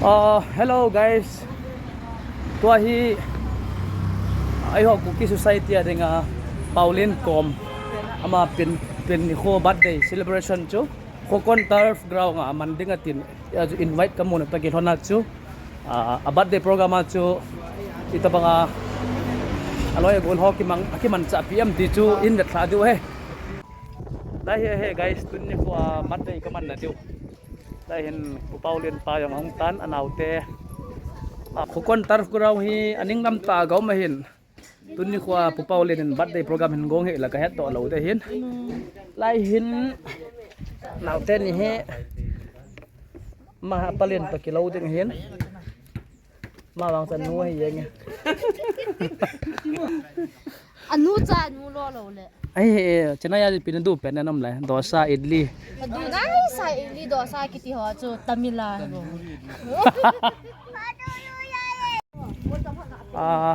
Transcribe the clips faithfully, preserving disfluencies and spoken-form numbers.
Uh, hello guys. Tua hi, ah, eiho Kuki Society a dinga Paulin kom ama pin, pin nikho birthday celebration chu Khokon Turf Ground a man ding atin, ah, chu invite kamu na toh kilhon a chu, ah, a birthday program a chu itobanga aloi agol ho kimang, kimanchah pi em ti chu in vetlha diu ahi. Lai hi, hi guys, tuni nikho a birthday kaman na diu. Lai hin Pu Paulin pa jong ahung tan, anaote. Ah, Khokon Turf Ground hi aning lam tah a gom ahin. Tuni nikho a Pu Paulin in birthday program hin gong hih le kahet doh lou ding ahin. Lai hin anaote ni hi. Ama Paulin toh kilou ding ahin. Ama vang chu anu ahi jeng e. Anu cha anu lo lo le. Ai, eh, Chennai a pi nadu pen na nom le. Dosa, idli. Adu nai sa idli dosa kiti ho chu Tamil a ho. Ah,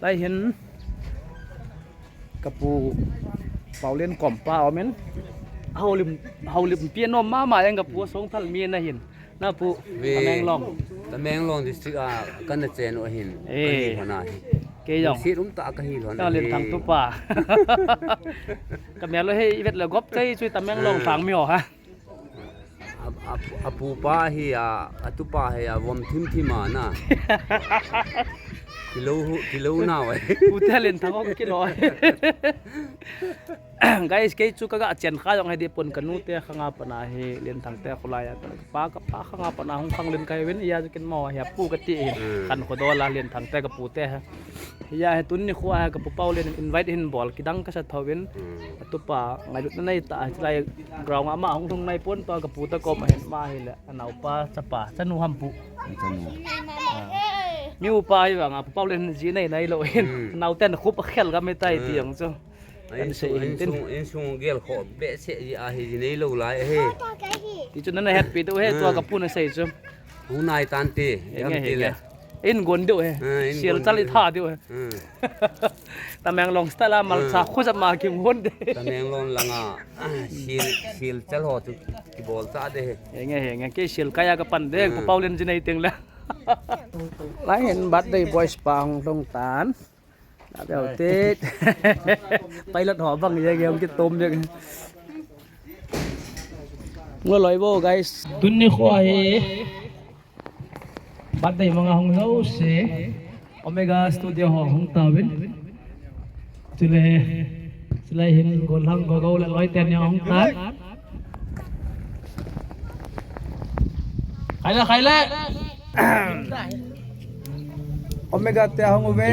lai hin kapu Paulin kom pa aum in. Houlim, houlim pi nom mama jeng kapu song thal mi na hin. Na pu, Ve, Tamenglong. Tamenglong district a kana chen u ahin. Eh. Kana hona hi. Kei jong. Sit um ta kahi lhon. Ka Lenthang tupa. Ka mel lo hi i vet le gop chei chu Tamenglong, eh, sang mi ho ha. A, a, apupa hi a, atupa hi a vom thim thim a na. Kilo hu, kilo na wai. Pu te Lenthang ho kilo. Guys, kei chu kaga chen kha jong hi dipon, kanu te khanga pana hi Lenthang te kholai a, kapa, kapa khanga pana hung khang len kahi uvin, iya chu ken mo hi apu kati hi. Hmm. Kan khodola Lenthang te kapu te hi. Iya hi tuni nikho a hi kapu Paulin in invite hin bol kidang kasa tho uvin. Hmm. Atupa ngailut na nei ta hi, lai ground a ama hung lhung nai pon, tua kapu ta kom ahin, ama hi le anaopa chapa, chanu ham pu. Chanu. Ah. Mi upa hi vang a Pu Paulin ji nei nai lou hin. Hmm. Anaoten khup akhel ga me tai ti jong chu. Ai, kan sei insung, hin tin. Insung, insung gel kho behseh ji ahi, ji nei lou lai ahi. Ti chu nana hetpi diu ahi, tua kapu na sei chu. Hung nai tan ti, henge, henge. In gon diu ahi. Ah, in gon diu ahi. Sial chal i tha diu ahi. Hmm. Tamenglong style a malcha, hmm, khu jat ma kingon de. Tamenglong langa, ah, sial, sial chal ho chu kibol cha de ahi. Henge, henge. Kei sial kai a kapan de, hmm, Pu Paulin ji nei teng le. Lai hin birthday boys pa hung lhung tan. Abe te. Pilot ho bang ye, ye hung kitom ye. Ngo loi bo, guys. Tuni nikho hi birthday manga hung jouse Omega Studio ho hung tauvin. Chule, chule hin gollhang gogo le loi ten jong hung tan. Khai le, khai le. Omega te ahung uve.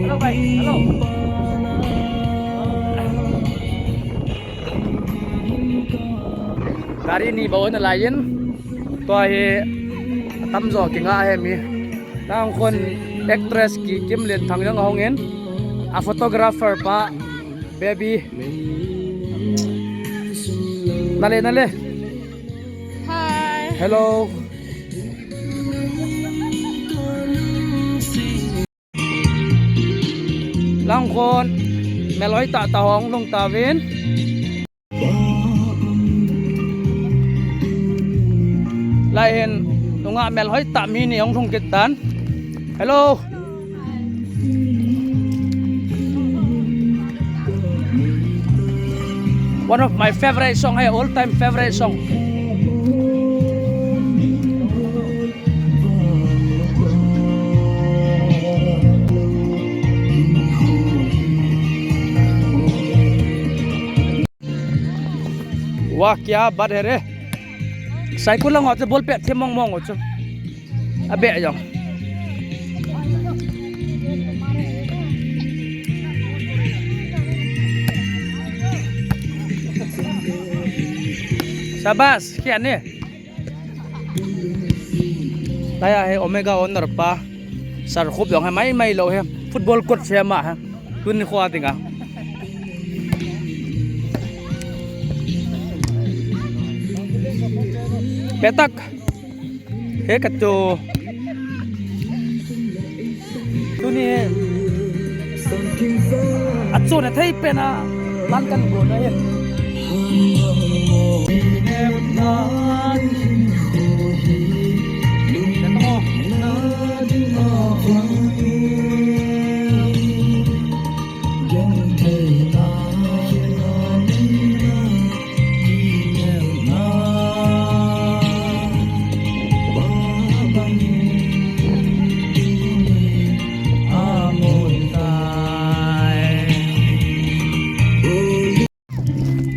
Hello, guys. Hello. Gari ni bou na lai in. Tua hi atamjo kinga ahi mi. Nang khun actress Kikim Lenthang jong ahung in. A photographer pa, baby. Nale, nale. Hi. Hello. Lang khun melhoi tah tah ho hung lhung tauvin. Lai hin nungah melhoi tah mi ni hung lhung kit tan. Hello. One of my favorite song, hey, all time favorite song. Wah, kya baat hai re. Saikul lang ho chu ball pet them mong mong ho chu. Abe jong. Sabas, kya ne? Taya hi Omega owner pa. Sir Khup jong hi mai mai lou hi. Football coach hi ama hi. Tuni nikho a dinga. Petak. He katu. Tuni hi. Achun athei pen a lan kan go na hin.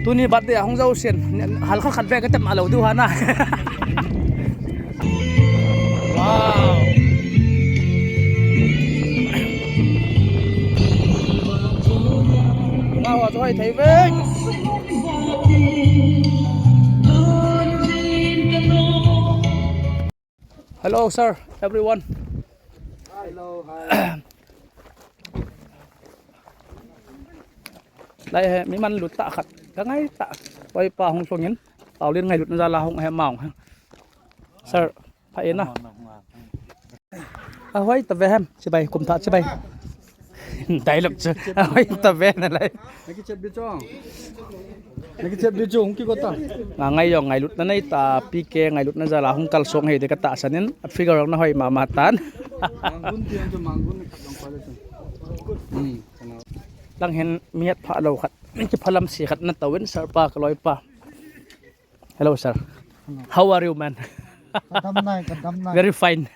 Tuni birthday ahung jou sin, hal khat khat beh ka tem a lou diu hana. Wow. Wow, choi thei ve. Hello, sir, everyone. Hello, hi. Lai he, mi man lut ta khat. Ka ngai ta. Oi pa hung songin. Paulin ngai lut na jala hung he maung he. Sir, pha ena. A hoi ta ve hem, chibai, kum tha chibai. Dialogue chu. A hoi ta ve na lai. Naki chep di chong. Naki chep di chong, ki ko ta. Nga ngai jong ngailut na nei ta, P K ngailut na jala hung kal song he de ka tahsan in, a figure na hoi mama tan. Manggun ti ang chu manggun ni khat jong pa le chu. Hmm, kana. Lang hin mi het pha lo khat, mi ki phalam si khat na tawin sir pa ka loi pa. Hello, sir. Hello. How are you, man? Kadam nai, kadam nai. Very fine.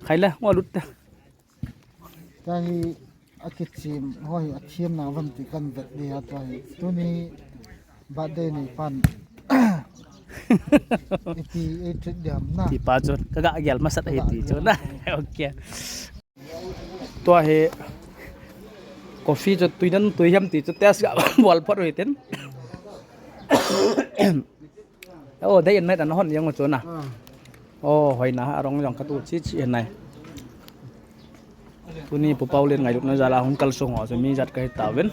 Khai la, ngua lut ta. Tahi akichim, hoi, athiam na vam ti kan vet ni ha tahi. Tuni birthday ni pan. Iti, iti diam na. Ti pa chun, ka ga gel masat. Ka ga hi ti gel chun na. Okay. Tua hi coffee chu tui nan tui hiam ti chu test ga bol phot ui tin. Oh, day and night an hon jeng u chu na. Ah. Oh, hoina a rong jong ka tu chi chi nai. Tuni Pu Paulin ngailutna jal a hung kalsong ho chu mi jat ka hi tauvin.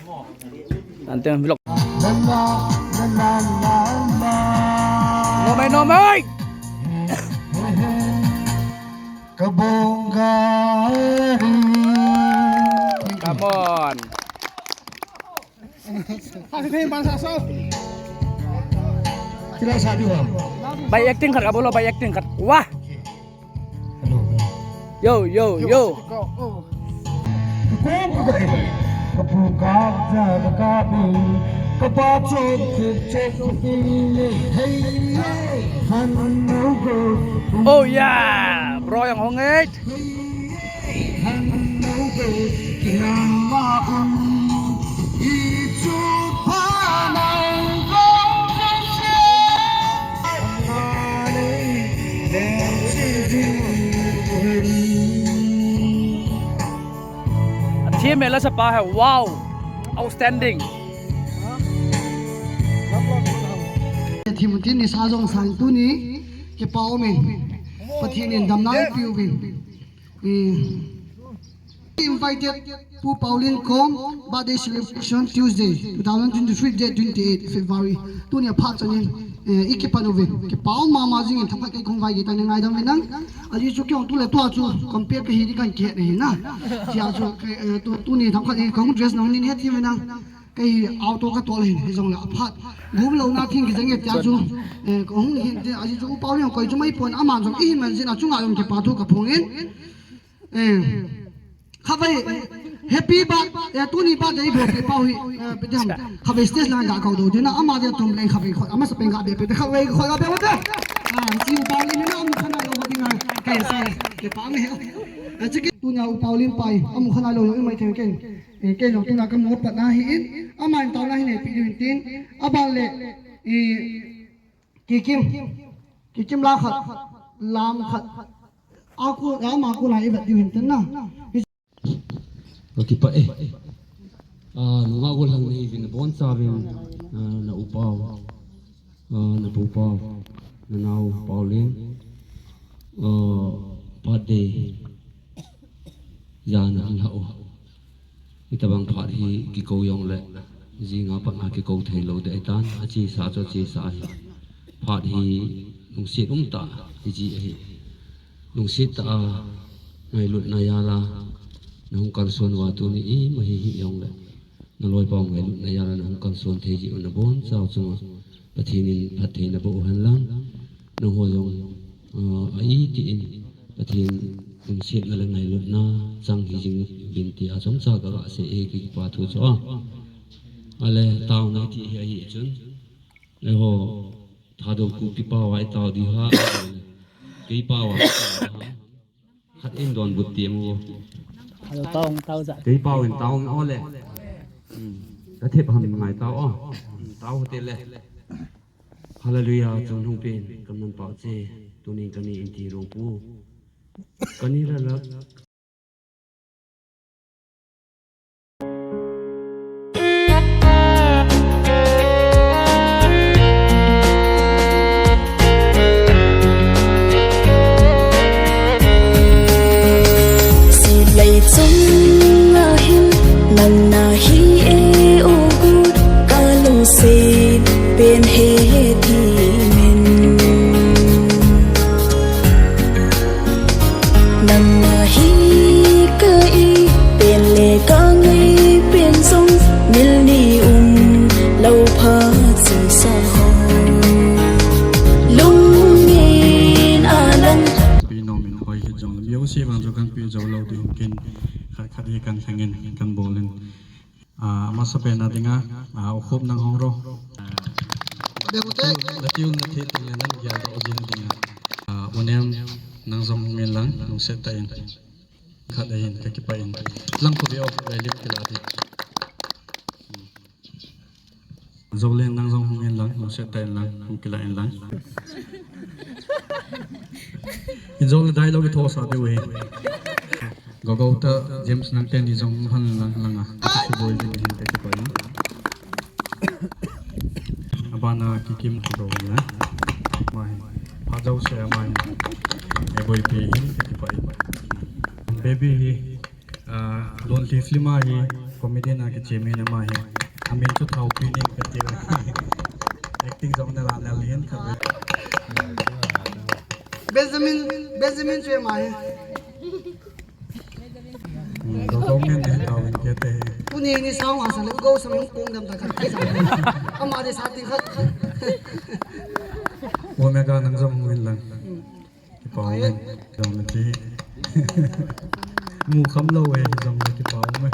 An teng vlog. Nomei, nomei. Kabong gari. Come on. Sila sa dua. By acting khat, kabolo by acting khat. Wah. Hello. Yo, yo, yo. Oh yeah, bro yang hong eh. Thiam e la sapa hai, wow, outstanding. Thiam tin ni sa jong sang tuni kipa um in. Pathen in damna eipe uvin. Hmm. Invited Pu Paulin kom birthday celebration Tuesday, two thousand twenty-three, date twenty-eight February. Tunia phat chan in, eh, i kipan uvin. Kipa um mama jing in, themkhat kei kong vai gita ni ngaidam uvin lang. Ajeh chu kei jong tu le tua chu compare ka hi di kan kihe na hi na. Chia chu, eh, tu, tuni themkhat hi kong dress nang nin het hi uvin lang. Kei auto ka tol hin, hijongle aphat. Gum louna thing kijang e tia chu, eh, ka hung hin te, ajeh chu U Paulin koi chu mai pon, aman jong i hin man jin a chunga jong kipa thu ka phong in. Eh, khatvei, happy ba, eh, tuni ba dei bo pe pau hi, eh, pe dam. Khatvei stage lang ga kau do, dina ama dia tum leng khatvei khoi, ama sa pen ga be pe, khatvei khoi ga be wa be. Ah, si U Paulin na um khana lo ho ding ai, kai sai, kipa me. Eh, chiki tunia U Paulin pai, um khana lo, mai theng ken. Eh, kei jong tuna ka mo pat na hi in, ama in tauna hi nei pi diu hin tin, aban le, eh, kikim, kikim la khat, lam khat, aku, ama aku na i vet diu hin tin na. Ka kipa e. Ah, nunga gollhang nei vin bon sa vin, ah, na U Pau, ah, na Pu Pau, na nau Paulin, ah, birthday. Jana hung lha u. Hitabang phat hi kikou jong le, jinga pat a kikou thei lou ding ahitan, achesa chu achesa ahi. Phat hi lungset umtah hi ji ahi. Lungset tah a ngailutna jal a, Nahung kalson uva tuni ima hi hih jongle, naloipa ngailutna jal a nahung kalson thei jeh u nabonchauva chunga Pathen in phattheina boh u hen lang. Nangho jong, ah, a iti in Pathen lungsetna le ngailutna chang hijing uvin tia chomcha kaga sei e, kakipah thu chu a. Ale taona iti hi ahi chun. Eiho Thadou Kuki pao a itao ding ham. Kei pao a. Khat in donbut ti mo. Hello, tao, tao ja. Kei pao in tao in ole. Hmm. Ka thep ham ngai tao o. Hmm, tao te le. Hallelujah, chun hung pen, kam nan pao che, tunin kani in ti rong pu. Kani la la. Silai chunga hin nang nahi e o gu, ka lungset pen he ti min. Nang nahi ka i pen le ka ngai pen jong mil ni um lou pha chu sa ho. Lungin a lang. Pi nom in hoi hit jong le, music vang chu kan pi jou lou ding kin khat khat hi kan thangin kan bol in. Ah, amasapen a dinga, ah, Ukhup nang hung ro. Ah, na tune na thi ting le nang gel doh jing dinga. Ah, Unem nang jong hung in lang, lungset tah in. Khat ahin, kakipah in. Lang ko be off, be lim kila di. Jolin nang jong hung in lang, lungset tah in lang, hung kila in lang. In jong le dialogue tho sa diu hi. Gogou ta James nang teni jong hung han lang lang a. Kati si boy jing hin kati pa in. Abana Kikim Gogou na. Mai. Pha jao se mai. E boy pe hin kati pa in. Baby hi. Ah, Lonely film a hi comedy na kichemi na ma hi. Amin chu Thao Pi ni kati. Acting jong na la na lien ka be. Benjamin, Benjamin chu ma hi. Hmm, Gogou ngen ne Thao in kete. Tuni ni sao asa le Gogou sa min kong dam ta ka. Ama de sa ti khat. Omega nang jong min lang. Kipah ume, jong le ti. Mu kham lou e, jong le kipah ume.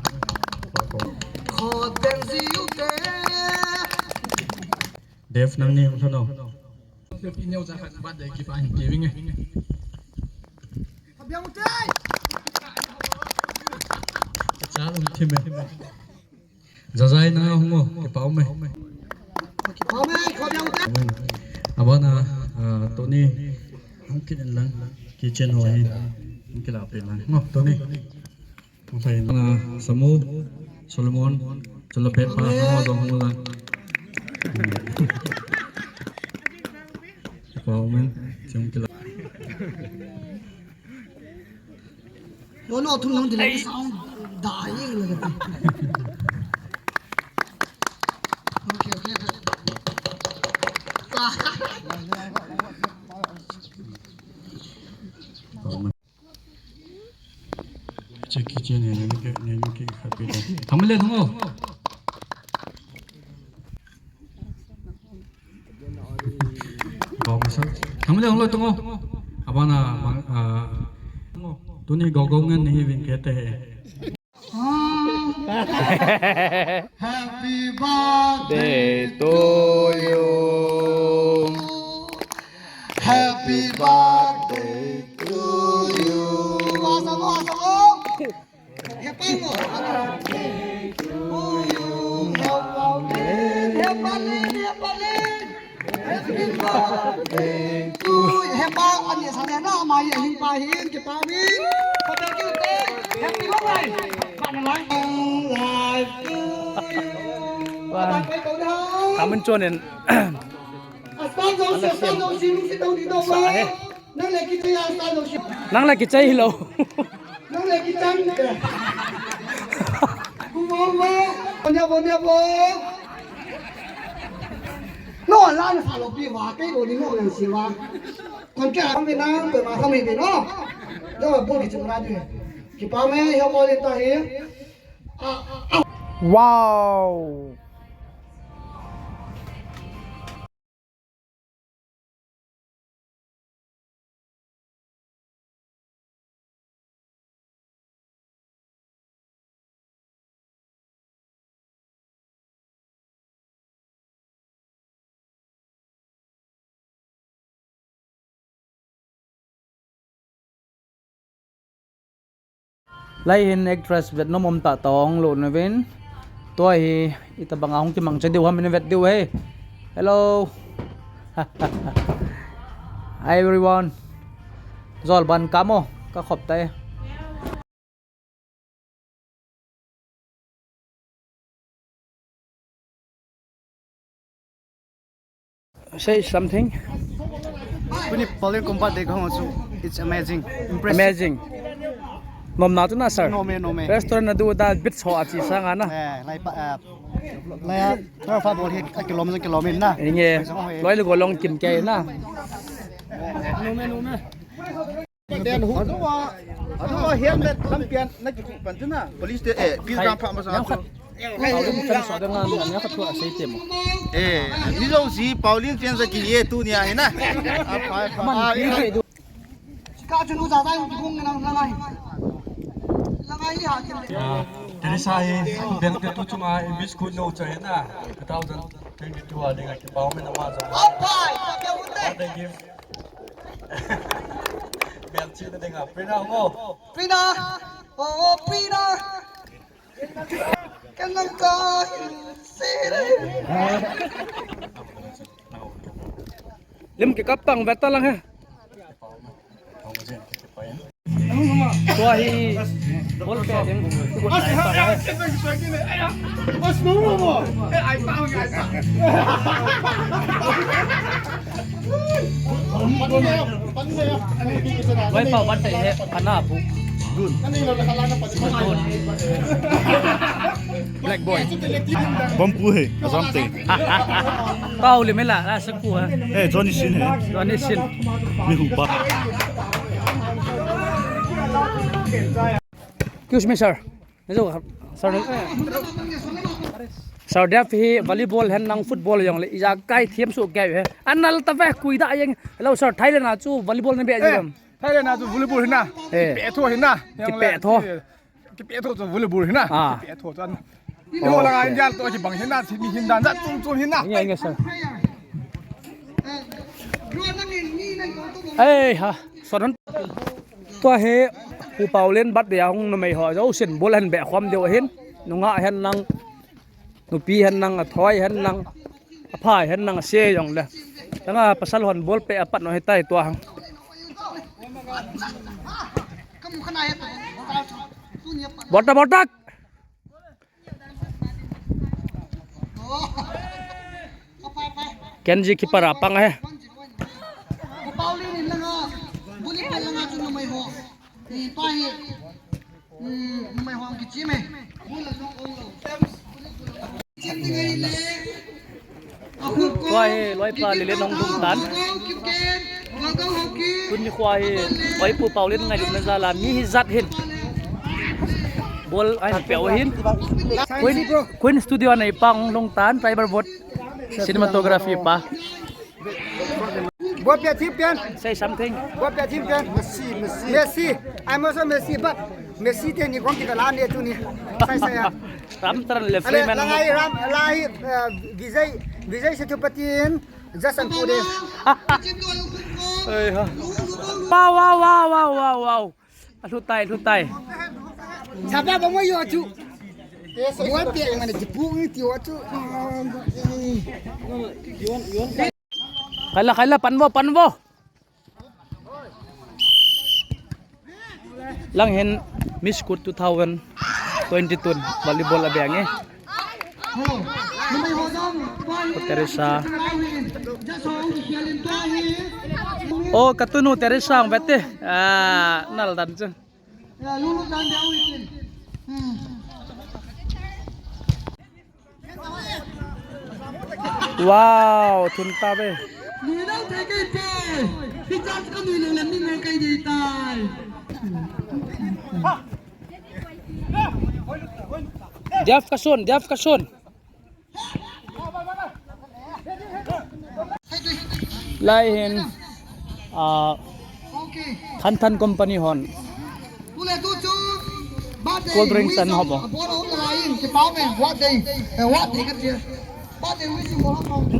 Kipah ko. Kho teng ji u te. Dave nang ni um thano. Pi neo ja khat birthday kipah hin ti vinge. Kho biang u te. Cha um thi me. Jajai nang a hung o, kipah ume. Kipah ume, kipah ume. Abana, ah, Tony, hung kit in lang, kitchen ho hi, hung kila pe lang. Ngo, Tony. Hung sai na, Samu, Solomon, Solomon pa, hung o jong hung lang. Kipah ume, jong kila. No, no, thum nang dile sound da yeng le. Okay, okay, okay. Check kitchen ne, ne, ne, ne, ne, happy day. Thamle thong o. Bom sa. Thamle hung loi tung o. Abana, ah, tuni Gogou ngen ni hi vin kete he. Happy birthday to you. Happy birthday to you. Masa, masa, oh. Kamun chonin. Sa he. Nang le kichai a sa lo si. Nang le kichai lo. Nang le kichai. Ku mo mo. Bonia, bonia bo. No la na sa lo pi wa, kai bo ni no nang si wa. Kon ke ang be nang be ma sa mi be no. Do bo kichai la de. Pame, hiya bol in ta hi. Wow. Lai hin actress vet nom um ta tong lo na vin. Tua hi itabang a hung kimang cha diu ham in vet diu he. Hello. Hi everyone. Jol ban kamo ka khop tai. Say something. Kuni Pauline Combat Day kahung chu, it's amazing. Impressive. Amazing. Nom na tu na, sir? Nom e, nom e. Restaurant na du da bit so a chi sa nga na. Eh, lai pa, eh, lai a, lai fa bol hi a kilom, kilom in na. Inge. Loi le go long kim ke na. Nom e, nom e. Aduh a, aduh a helmet lampian na kikhuh pan chu na. Police te, eh, pil gam pha masa. Nang khat. Pauline fan so da ngan, nang khat thu a sei te mo. Eh, ni jo si Pauline fan sa ki ye tu ni a hi na. A phai pha. Man, a, pi eh. Pe du. Ka chu nu za za yung kikung nang nang ai. Lang ai ni ha kin le. Ya, Teresa hi, bel te tu chunga, i miss kut no cha hi na. Two thousand twenty-two a ding a kipau me na ma za. A phai, ka pe un le. What a gift. Bel chi na ding a. Prina ngo. Prina. Oh, oh, Prina. Kan lang ka. Lim kikap tang vet ta lang he. Tua hi bol pe ding. Wai pa wan tai he, ana bu. Black boy. Bom pu he, azam te. Pau le mela, la sa ku ha. Eh, Johnny Sins he. Johnny Sins. Mi hu pa. Excuse me, sir. Sir, sir Dev hi volleyball hen lang football jong le ija kai thiam su kai he. Anal ta ve kui da jeng. Hello, sir, Thailand a chu volleyball na be jeng. Thailand a chu volleyball hina. Eh. Kipe tho hina. Kipe tho. Kipe tho chu volleyball hina. Ah. Kipe tho chu an. Ni ho la ngai jal to ki bang hina, si mi hin dan jat chum chum hina. Nge, nge, sir. Ei ha, sodon. Tua hi Pu Pauline birthday a hung numei ho jo sin bol hen be khom deu hin. Nunga hen lang, nupi hen lang, athoi hen lang, aphai hen lang, ase jong le. Tanga pasal hon bol pe apat no hitai tua hang. Borta, borta. Kenji keeper a pang he. Tua hi loipa Lelen hung lhung tan. Tuni khoa hi, oi Pu Pauline ngailutna jal a mi hijat hin bol ahin peh u hin. Queen, Queen Studio a neipa hung lhung tan, Tribal Boat cinematography pa. Bol pe thim pen. Say something. Bol pe thim pen. Messi, Messi. Messi. I'm also Messi, but Messi teni kong kita la ne tuni. Sai sai ya. Ram Charan le Freeman. Langai Ram, lai, eh, Vijay, Vijay Sethupathi in Justin Pude. Wow, wow, wow, wow, wow, wow. Alhu tai, alhu tai. Chapa ba mo yo chu. Mo pe ngane jipu ngi ti wa chu. Khaila, khaila, panvo, panvo. Lang hin Miss Kut two thousand twenty-two volleyball abeng e. Teresa. O, katunu Teresa ang vete. Ah, nal dan chu. Wow, thun ta ve. Nui dau thei kei pe. Hi chan ka nui lou lem ni mo kei dei tai. Diaf ka son, diaf ka son. Lai hin, ah, Than Than Company hon cold drinks an hop o.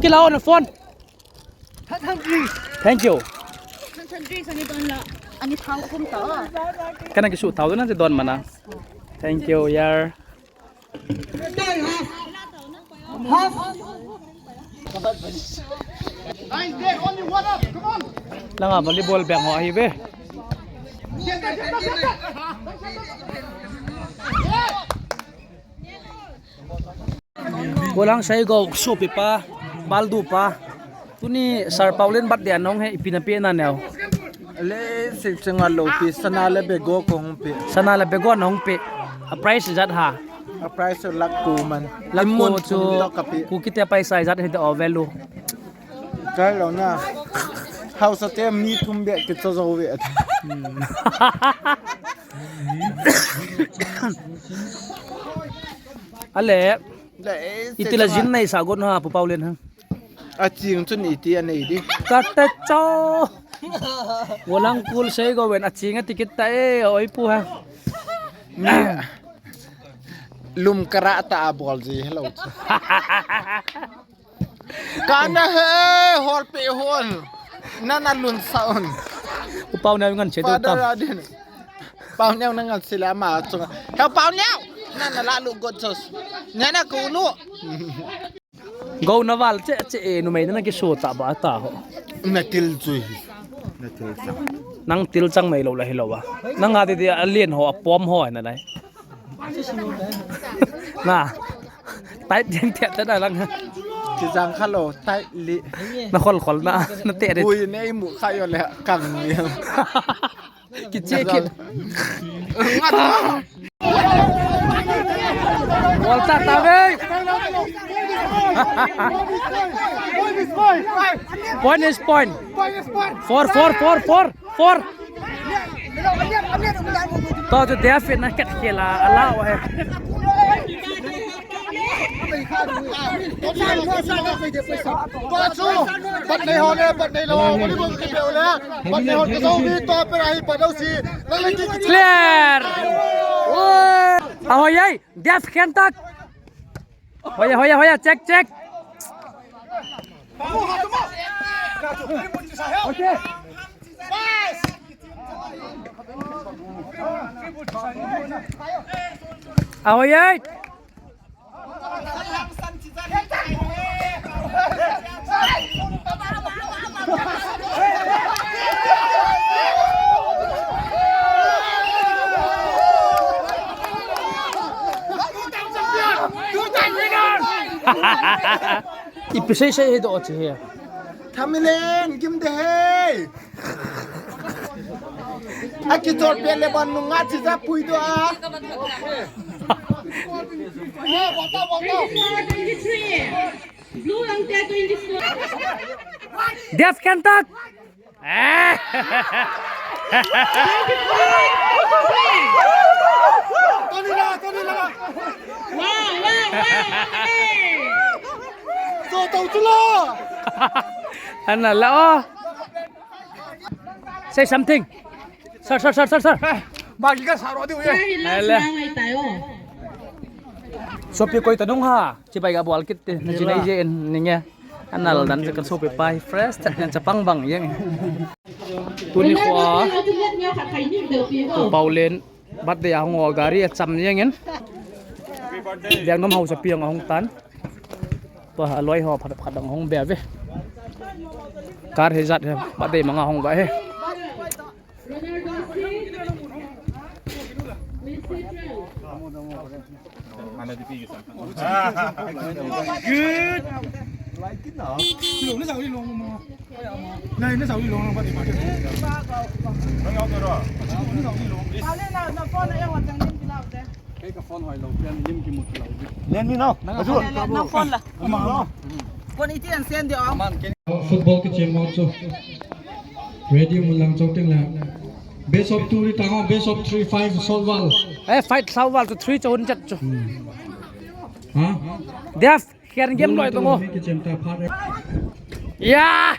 Kila on phone. Thank you. Kana kisu thao na si don mana. Thank you, yar. Langa volleyball beng ho ahi ve. Golang Seigo, sopi pa, baldu pa. Tuni Sir Paulin birthday anong he, ipi na pe na neo. Le, sing sing a lo pi, sana le bego kong pi. Sana le bego nong pi. A price ijat ha. A price lakh two man. Lakh two chu. Ku kiti a paisa ijat he de o value. Kai lo na. House te mi thum be ki cho zo ve. Hmm. Ale. Le, eh, iti la jin nei sa gon ha, Pu Paulin ha. A ching chun iti a nei di. Ka ta cho. Golang Kul Seigo ven a ching a ticket ta e, oi pu ha. Mi lum kara ta a bol ji hello. Kana he, hol pe hol. Nana lun sa un. U Pau Neo ngan che ta. Pau Neo na ngan sila ma chunga. He Pau Neo. Nana la lu got sos. Nana ku lu. Go na val che che e, numei na kisu ta ba ta ho. Na til chui. Na til chang. Nang til chang nei lo la hi lo ba. Nang a ti ti a lien ho a pom ho na nai. Na. Tight jeng tiat ta na lang. Ki jang kha lo, tight li. Na khol khol na, na te de. Ui, nei mu kha yo le kang ni. Ki che ki. Wal ta ta ve. Point is point. Four, four, four, four. Four. To chu dia fit na ket khela ala wa he. Pat nei ho le, pat nei lo, volleyball ki pe le. Pat nei ho ki zo mi to pe ahi, pat dau si. Clear. Ahoyai, dia khen tak. Hoya, hoya, hoya, check, check. Ahoyai. Ipi sei sei he do chi he. Thamilen, gim de he. Aki chor pe le ban nunga chi ja pui do a. Blue ang te twenty-four. Deaf Kentak. Eh. Tony la, Tony la. Wow, wow, wow. So tau chula. Ana la o. Say something. Sir, sir, sir, sir, sir. Bagi ka saro di uye. Hele. Sopi koi tanung ha. Chibai ga bol kit te. Ni jinai je en ninge. Anal dan kan sopi pai fresh. Chat kan chapang bang yang. Tuni kho. Paulin. Birthday a hung o gari a cham jeng in. Jang nom hausa pi ang hung tan. Tua a loi ho phat phat ang hung be ve. Car he jat he birthday manga hung va he. Good. Len mi nau. Nang phone la. Kon iti an send de o. Football ke chem mo chu. Ready mun lang chok ting la. Best of two ri tang o, best of three, five, solve val. Eh, five, solve val to three, cho hun chat cho. Hmm. Def, khen game loi tong o. Ya!